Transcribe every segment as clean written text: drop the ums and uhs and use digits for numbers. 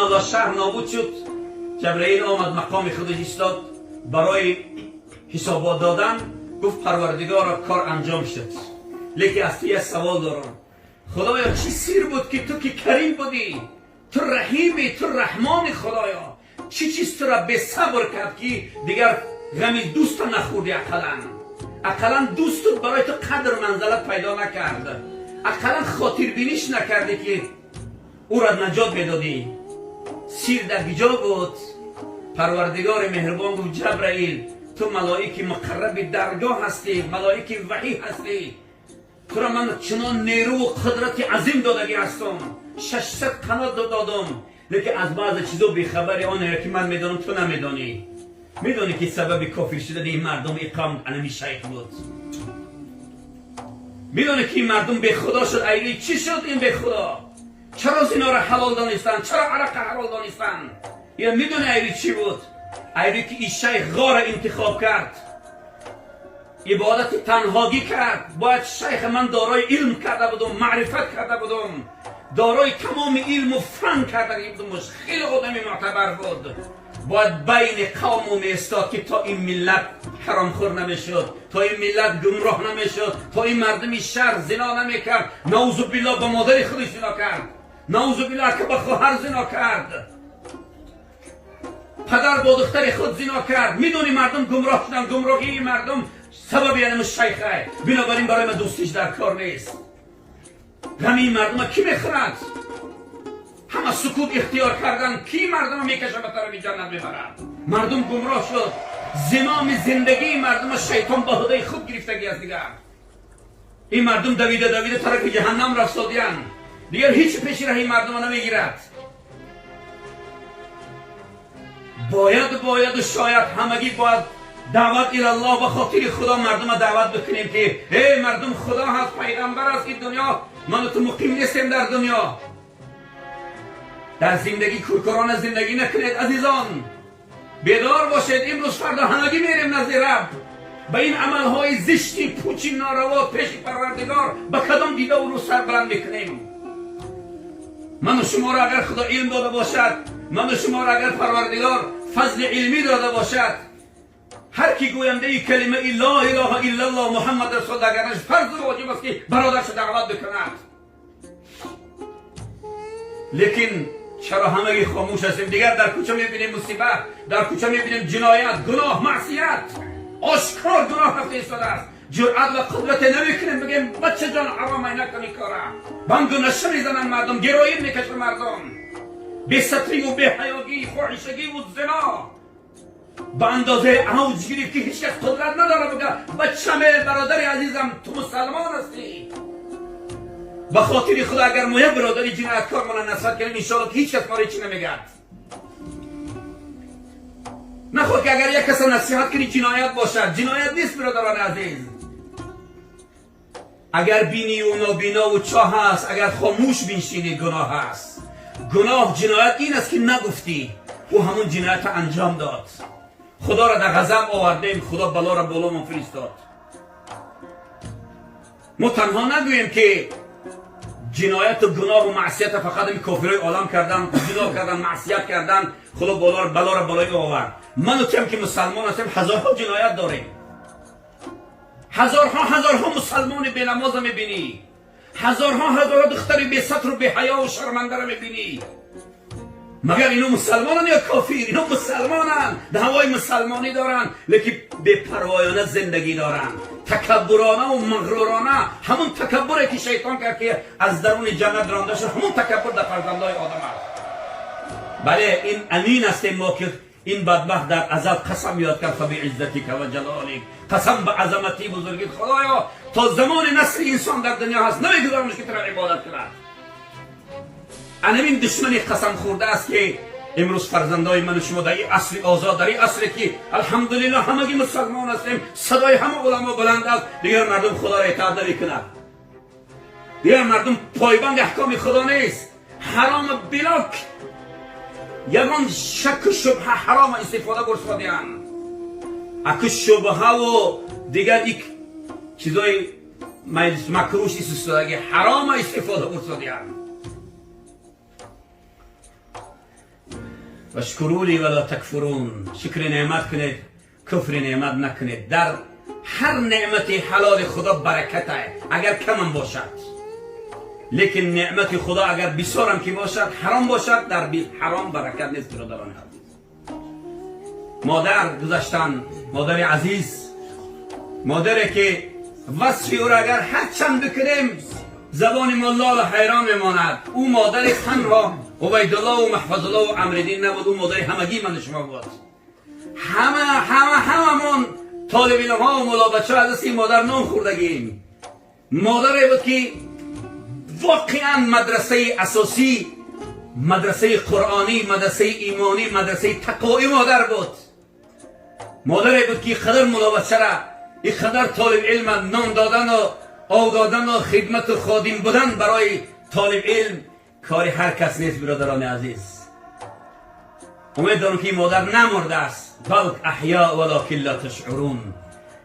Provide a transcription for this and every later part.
الله شهر نابود شد. جبرئیل آمد مقام خودش ایستاد برای حسابات دادن. گفت پروردگارا کار انجام شد، لیکن از تو یک سوال دارم. خدایا چی سیر بود که تو که کریم بودی، تو رحیمی، تو رحمانی، خدایا چی چیز تو را به صبر کرد که دیگر غمی دوست نخوردی؟ اقلا دوست برای تو قدر منزلت پیدا نکرد، اقلا خاطر بینیش نکردی که او را نجات میدادی. سیر در کجا بود؟ پروردگار مهربان گفت جبرئیل تو ملائک مقرب درگاه هستی، ملائک وحی هستی، تو را من چنان نیرو و قدرت عظیم دادگی هستم، 600 قنات دادم، لیکن از بعض چیزا بیخبری. آن که من میدانم تو نمیدانی. میدانی که سبب کافر شدن این مردم این قوم انمی شیخ بود؟ میدانی که این مردم به خدا شد ایری چی شد؟ این به خدا چرا زنا را حلال دانستن؟ چرا عرق حلال دانستن؟ یا میدونی ایری چی بود؟ ایری که این شیخ غار انتخاب کرد، عبادت تنهاگی کرد. باید شیخ من دارای علم کرده بودم، معرفت کرده بودم، دارای تمام علم و فن کرده بودم، خیلی آدم معتبر بود. باید بین قوم میستاد که تا این ملت حرامخور نمیشد، تا این ملت گمراه نمیشد، تا این مردم شهر زنا نمیکرد. نعوذ بالله با مادر خودش زنا کرد، نعوذ بالله که با خواهر زنا کرد، پدر با دختر خود زنا کرد. میدونی مردم گمراه شدن، گمراهی مردم سبب یعنی شیخه. بنابراین برای من دوستیش در کار نیست. غم این مردم کی میخورد؟ همه سکوت اختیار کردن. کی مردم میکشه به طرف جنت میبرد؟ مردم گمراه شد. زمام زندگی مردم شیطان به عهده خود گرفتگی از دیگر این مردم دویده دویده طرف جهنم رفتادیان. دیگر هیچ پیش راه این مردم نمیگیرد. باید و شاید همگی باید دعوت الله به خاطر خدا مردم دعوت بکنیم که ای مردم، خدا هست، پیغمبر است. این دنیا من تو مقیم نیستیم. در دنیا در زندگی کورکورانه زندگی نکنید. عزیزان، بیدار باشید. امروز فردا همگی میریم نزد رب. به این عملهای زشتی پوچی ناروا پیش پروردگار به کدام دیده و رو سر بلند میکنیم؟ من و شما را اگر خدا علم داده باشد، من و شما را اگر پروردگار فضل علمی داده باشد، هر کی گوینده ای کلمه ای لا اله الا الله محمد رسول الله اگرش فرض واجب است که برادرش دعوت بکند. لیکن چرا همگی خاموش هستیم؟ دیگر در کوچه میبینیم مصیبت، در کوچه میبینیم جنایت، گناه، معصیت، آشکار گناه رفته ایستاده است. جرأت و قدرت نمیکنیم بگیم بچه جان حرام نکنی کاره. بنگ و نشه میزنن مردم، گرایین میکشن مردم، بی ستری و بی حیاگی، فاحشگی و زنا به اندازه اوج گرفت که هیچ کس قدرت نداره بگه بچمه، برادر عزیزم، تو مسلمان هستی. به خاطر خدا اگر ما یک برادری جنایتکار ما نصیحت کنیم، انشاءالله که هیچ کس ما را چی نمیگه. نخواد که اگر یک کس نصیحت کنی جنایت باشد. جنایت نیست برادران عزیز. اگر بینی و نابینا و چاه هست، اگر خاموش بنشینی گناه هست. گناه جنایت این است که نگفتی، او همون جنایت انجام داد. خدا را در غضب آوردیم، خدا بلا را بالا ما فرستاد. ما تنها نگوییم که جنایت و گناه و معصیت فقط این کافرای عالم کردن، گناه کردن، معصیت کردن، خدا بلا را بالای آورد. من و تو هم که مسلمان هستیم هزارها جنایت داریم. هزارها هزارها مسلمان بی نماز میبینی، هزارها هزارها دختر بی ستر و بی حیا و شرمنده را میبینی. مگر اینو مسلمانن یا کافر؟ اینو مسلمانن، دعوای مسلمانی دارن، لیکن بی پروایانه زندگی دارن، تکبرانه و مغرورانه. همون تکبری که شیطان کرد که از درون جنت رانده شد، همون تکبر در فرزندای آدم است. بله، این امین هستیم ما که این بدبخت در ازل قسم یاد کرد: فبعزتک و جلالک، قسم به عظمتی بزرگی خدایا، تا زمان نسل انسان در دنیا هست نمیگذارمش که تو را عبادت کند. انمین دشمنی قسم خورده است که امروز فرزندای من و شما در این عصر آزاد، در این عصری که الحمدلله همگی مسلمان هستیم، صدای همه علما بلند است، دیگر مردم خدا را اطاعت نمیکند، دیگر مردم پایبند احکام خدا نیست. حرام بلاک یگان شک و شبهه حرام استفاده برسادیان. اکو شبهه و دیگر یک چیزای مکروش استفاده حرام استفاده برسادیان. واشكروا لي ولا تكفرون. شکر نعمت کنید، کفر نعمت نکنید. در هر نعمت حلال خدا برکت است، اگر کم باشد. لیکن نعمت خدا اگر بسیارم که باشد، حرام باشد، در حرام برکت نیست. برادران عزیز، مادر گذشتن، مادر عزیز، مادری که وصفی او را اگر هر چند بکنیم، زبان ما لال و حیران میماند. او مادر تنها عبیدالله و محفظ الله و امردین نبود، او مادر همگی من شما بود. همه همه هممون طالب علم ها و ملا بچه از دست این مادر نان خوردگیم. مادری بود که واقعا مدرسه اساسی، مدرسه قرآنی، مدرسه ایمانی، مدرسه تقوایی مادر بود. مادری بود که قدر ملا بچه را، اینقدر طالب علم نان دادن و آب دادن و خدمت و خادم بودن برای طالب علم کاری هر کس نیست. برادران عزیز، امید دارم که این مادر نمرده است. بل احیاء ولکن لا تشعرون.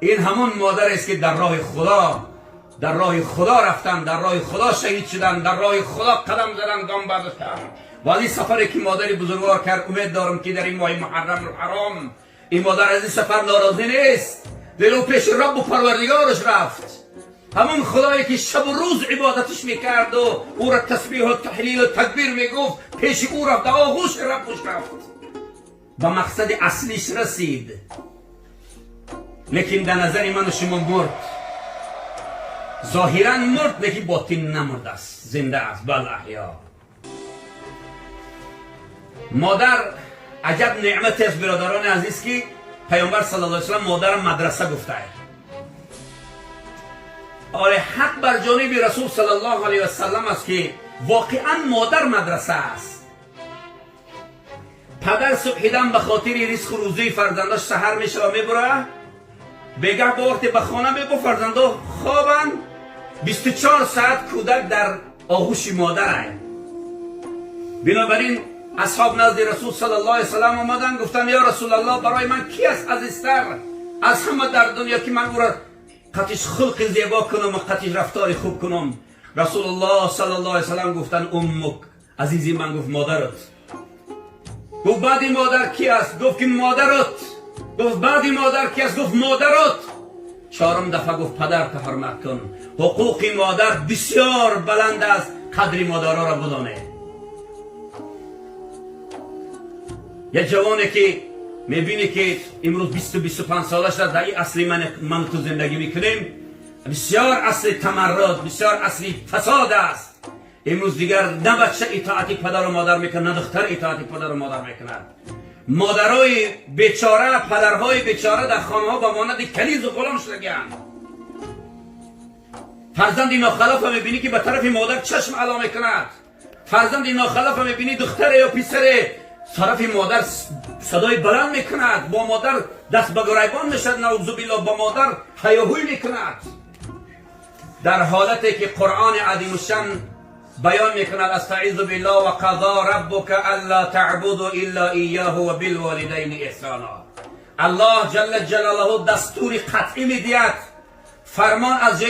این همون مادر است که در راه خدا رفتن، در راه خدا شهید شدن، در راه خدا قدم زدن، گام برداشتن. و از این سفری که مادر بزرگوار کرد، امید دارم که در این ماه محرم الحرام این مادر از این سفر ناراضی نیست. دل او پیش رب و پروردگارش رفت، همون خدایی که شب و روز عبادتش میکرد و او را تسبیح و تحلیل و تکبیر میگفت. پیش او رفت، در آغوش ربش رفت، به مقصد اصلیش رسید. لیکن در نظر من و شما مرد. ظاهرا مرد، لیکن باطن نمرد است، زنده است. بل احیا. مادر عجب نعمت است، برادران عزیز، که پیامبر صلی الله علیه وسلم مادر مدرسه گفته. آره، حق بر جانب رسول صلی الله علیه وسلم است که واقعا مادر مدرسه است. پدر صبحیدم به خاطر رزق و روزی فرزنداش سحر میشه و میبره. بیگه با وقت به خانه می، با فرزندا خوابن. 24 ساعت کودک در آغوش مادر است. بنابراین اصحاب نزد رسول صلی الله علیه وسلم آمدن، گفتن: یا رسول الله، برای من کی است عزیزتر از همه در دنیا که من او را قتش خلق زیبا کنم و قتش رفتار خوب کنم؟ رسول الله صلی الله علیه وسلم گفتن: امک. عزیزی من، گفت مادرت. گفت بعدی مادر کی است؟ گفت که مادرت. گفت بعدی مادر کی است؟ گفت مادرت. چهارم دفعه گفت پدر حرمت کن. حقوق مادر بسیار بلند است. قدر مادرها را بدانه. یک جوانی که میبینی که امروز 20 25 سالش است، در این عصر من تو زندگی میکنیم، بسیار عصر تمرد، بسیار عصر فساد است. امروز دیگر نه بچه اطاعت پدر و مادر میکنه، نه دختر اطاعت پدر و مادر میکنه. مادرای بیچاره، پدرهای بیچاره در خانه ها به مانند کنیز و غلام شدگیان. فرزند ناخلف میبینی که به طرف مادر چشم علا میکند. فرزند ناخلف میبینی، دختر یا پسر، طرف مادر صدای بلند میکند، با مادر دست به گریبان میشد، نعوذ بالله، با مادر هیاهوی میکند، در حالتی که قرآن عظیم الشان بیان میکند، استعیذ بالله: و قضا ربک الا تعبدوا الا ایاه و بالوالدین احسانا. الله جل جلاله دستور قطعی میدهد. فرمان از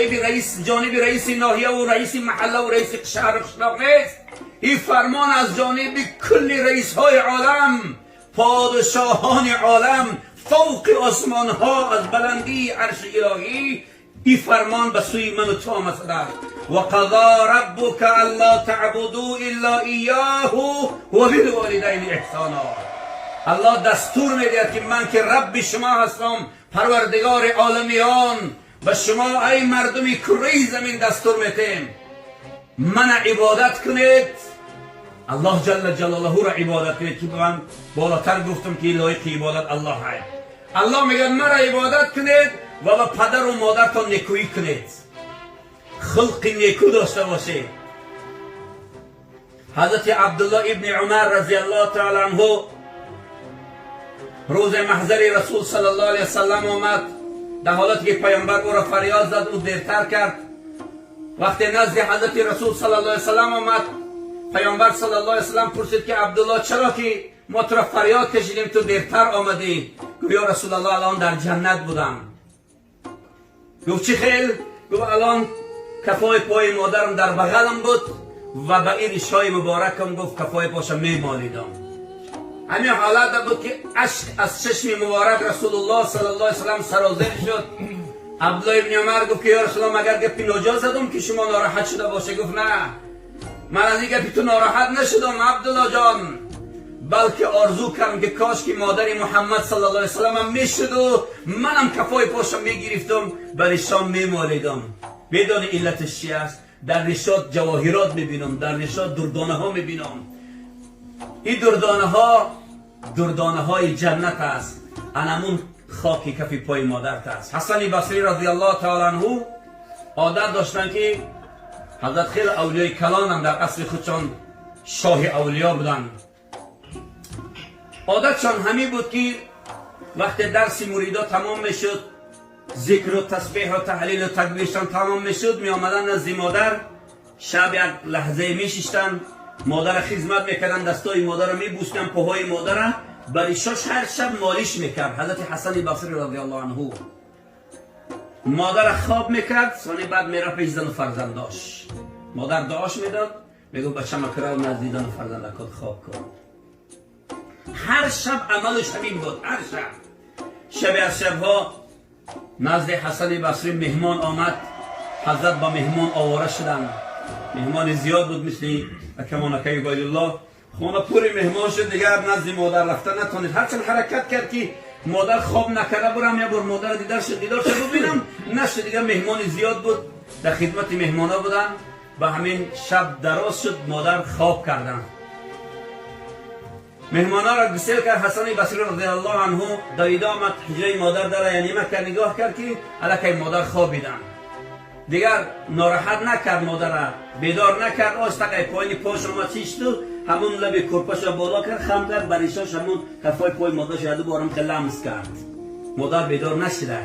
جانب رئیس ناحیه و رئیس محله و رئیس شهر و قشلاق نیست. این فرمان از جانب کل رئیس های عالم، پادشاهان عالم، فوق آسمان ها، از بلندی عرش الهی این فرمان به سوی من و تو آمده: و قضا ربک الا تعبدوا الا ایاه و بالوالدین احسانا. الله دستور میدهد که من که رب شما هستم، پروردگار عالمیان، به شما ای مردمی کره زمین دستور میتیم من عبادت کنید. الله جل جلاله را عبادت کنید که من بالاتر گفتم که لایق عبادت الله هست. الله میگه مرا عبادت کنید و به پدر و مادرتان نیکویی کنید، خلق نیکو داشته باشید. حضرت عبدالله ابن عمر رضی الله تعالی عنه روز محضر رسول صلی الله علیه وسلم آمد، در حالتی که پیامبر او را فریاد زد، او دیرتر کرد. وقتی نزد حضرت رسول صلی الله علیه وسلم آمد، پیامبر صلی الله علیه وسلم پرسید که عبدالله، چرا که ما تو را فریاد کشیدیم، تو دیرتر آمدی؟ گفت: یا رسول الله، الان در جنت بودم. گفت چی خیل؟ گفت الان کفای پای مادرم در بغلم بود و به این ریشای مبارکم، گفت، کفای پاشم میمالیدم. Ҳамин ҳолат буд ки ашк аз чашми муборак Расулуллоҳ саллаллоҳу алайҳи васаллам сарозер шуд. Абдуллоҳ ибни Умар гуфт ки ё Расулуллоҳ, магар гапи ноҷо задум ки шумо нороҳат шуда боше? Гуфт: на, ман аз ин гапи ту нороҳат нашудам, Абдулло ҷон, балки орзу кардам ки кош ки модари Муҳаммад саллаллоҳу алайҳи васаллам мешуду манам кафои поша мегирифтам, ба ришом мемолидам. Медони иллаташ чи аст? Дар ришот ҷавоҳирот мебинам, дар ришот дурдонаҳо мебинам. Ин дурдонаҳо дурдонаҳои ҷаннат аст, анамун хоки кафи пои модарт аст. Ҳасани Басрӣ радиаллоҳу таала анҳу одат доштанд ки ҳазрат хеле авлиёи калонам, дар асри худшон шоҳи авлиё буданд. Одатшон ҳамин буд ки вақте дарси муридо тамом мешуд, зикру тасбеҳу таҳлилу такбиршон тамом мешуд, меомаданд назди модар, шаб як лаҳзае мешиштанд, модара хизмат мекарданд, дастои модарро мебӯсиданд, поҳои модара ба ришош ҳар шаб молиш мекард. Ҳазрати Ҳасани Басри радиаллоҳу анҳу модара хоб мекард, сони баъд мерафт пеш зану фарзандош. Модар дуош медод, мегуфт: бачама, кирав назди зану фарзандакот хоб кун. Ҳар шаб амалаш ҳамин буд, ҳар шаб. Шабе аз шабҳо назди Ҳасани Басрӣ меҳмон омад. Ҳазрат ба меҳмон овора шуданд. Меҳмони зиёд буд, мисли акамонакаи Убайдуллоҳ. Хона пури меҳмон шуд, дигар назди модар рафта натонид. Ҳарчанд ҳаракат кард ки модар хоб накарда бурам, я бор модара дидар шуд, дидор шуд, бубинам, нашуд. Дигар меҳмони зиёд буд, дар хидмати меҳмона буданд. Ба ҳамин шаб дароз шуд, модар хоб карданд. Меҳмонҳоро гусел кард. Ҳасани Басри радиаллоҳу анҳу давида омад ҳуҷраи модар, дара янима кард, нигоҳ кард ки аллакай модар хобиданд. Дигар нороҳат накард, модара бедор накард. Остақай поини пош омад, шишту ҳамон лаби курпаша боло кард, хам кард, ба ришош ҳамон кафои пои модарш яду борам хел ламс кард. Модар бедор нашида,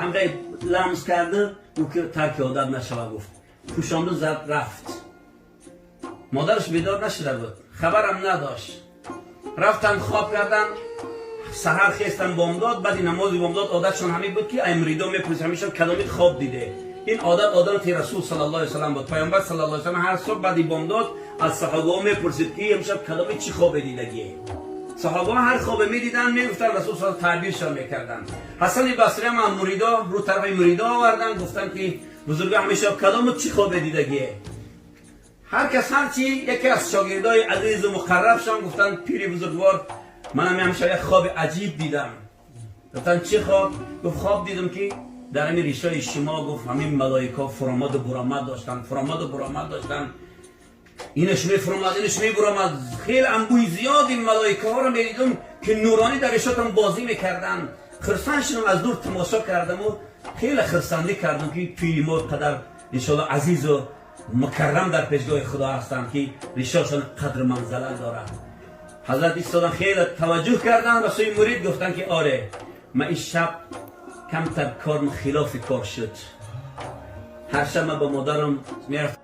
ҳамқай ламс карду, ӯ ки тарки одат нашава гуфт, пӯшонду зад, рафт. Модараш бедор нашида буд, хабарам надошт. Рафтан, хоб кардан. Саҳар хестан, бомдод, баъди намози бомдод одатшон ҳамин буд ки ай муридо мепурсид ҳамеша: кадомит хоб диде? Ин одат одати Расул саллаллоҳу алайҳи васаллам буд. Паёмбар саллаллоҳу алайҳи васаллам ҳар субҳ баъди бомдод аз саҳобаҳо мепурсид ки имшаб кадомит чӣ хобе дидагие? Саҳобаҳо ҳар хобе медиданд, мегуфтанд, Расул сал таъбиршон мекарданд. Ҳасани Басри ҳам муридо рӯ тарафи муридо овардан, гуфтанд ки бузурга, ҳамеша кадомут чӣ хобе дидагие? Ҳар кас ҳарчи. Яке аз шогирдои азизу муқаррабшон гуфтанд: пири бузургвор, манам ҳамеша як хоби аҷиб дидам. Гуфтанд: чӣ хоб? Гуфт: хоб дидам ки дар ҳамин ришои шумо, гуфт, ҳамин малоикаҳо фуромаду буромад доштанд, фуромаду буромад доштанд, инаш мефуромад, инаш мебуромад. Хеле анбӯи зиёди малоикаҳоро медидам ки нуронӣ дар ришотам бозӣ мекарданд. Хурсанд шудам, аз дур тамошо кардаму хеле хурсандӣ кардам ки пири мо қадар иншоалло азизу мукаррам дар пешгоҳи Худо ҳастанд ки ришошон қадру манзалат дорад. Ҳазрат истодан, хеле таваҷҷӯҳ карданд ба сӯи мурид, гуфтанд ки оре, ман ин шаб камтар корм хилофи кор шуд. Ҳар шаб ман ба модарам мерафтам.